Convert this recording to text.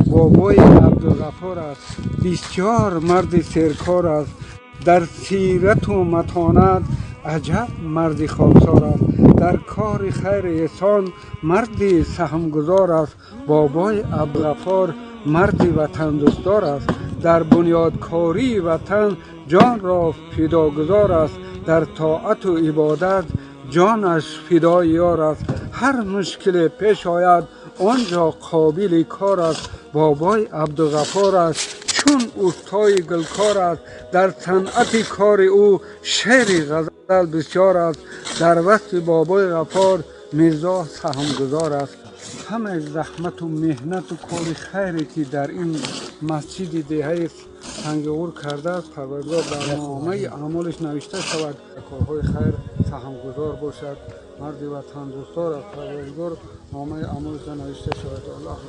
Бобои Абдуғаффор аст, бисёр марди серкор аст, дар сирату матонат аҷаб марди хоксор аст, дар кори хайру эҳсон марди саҳмгузор аст. Бобои Абдуғаффор марди ватандӯстдор аст, дар бунёдкории ватан ҷонро фидогузор аст, дар тоату ибодат ҷонаш фидои ёр аст. Ҳар мушкиле пеш ояд, он ҷо қобили кор аст. Бобои Абдуғаффор аст, чун устои гулкор аст, дар санъати кори ӯ шеъри ғазал бисёр аст. Дар васфи бобои Ғаффор Мирзо саҳмгузор аст. Ҳамаи заҳмату меҳнату кори хайре, ки дар ин масҷиди деҳаи Сангиғур кардааст, Парвардигор дар номаи аъмолаш навишта шавад. Корҳои хайр саҳмгузор бошад, марди ватандӯстдор аст. Парвардигор номаи аъмолаш навишта шавад. Аллоҳ.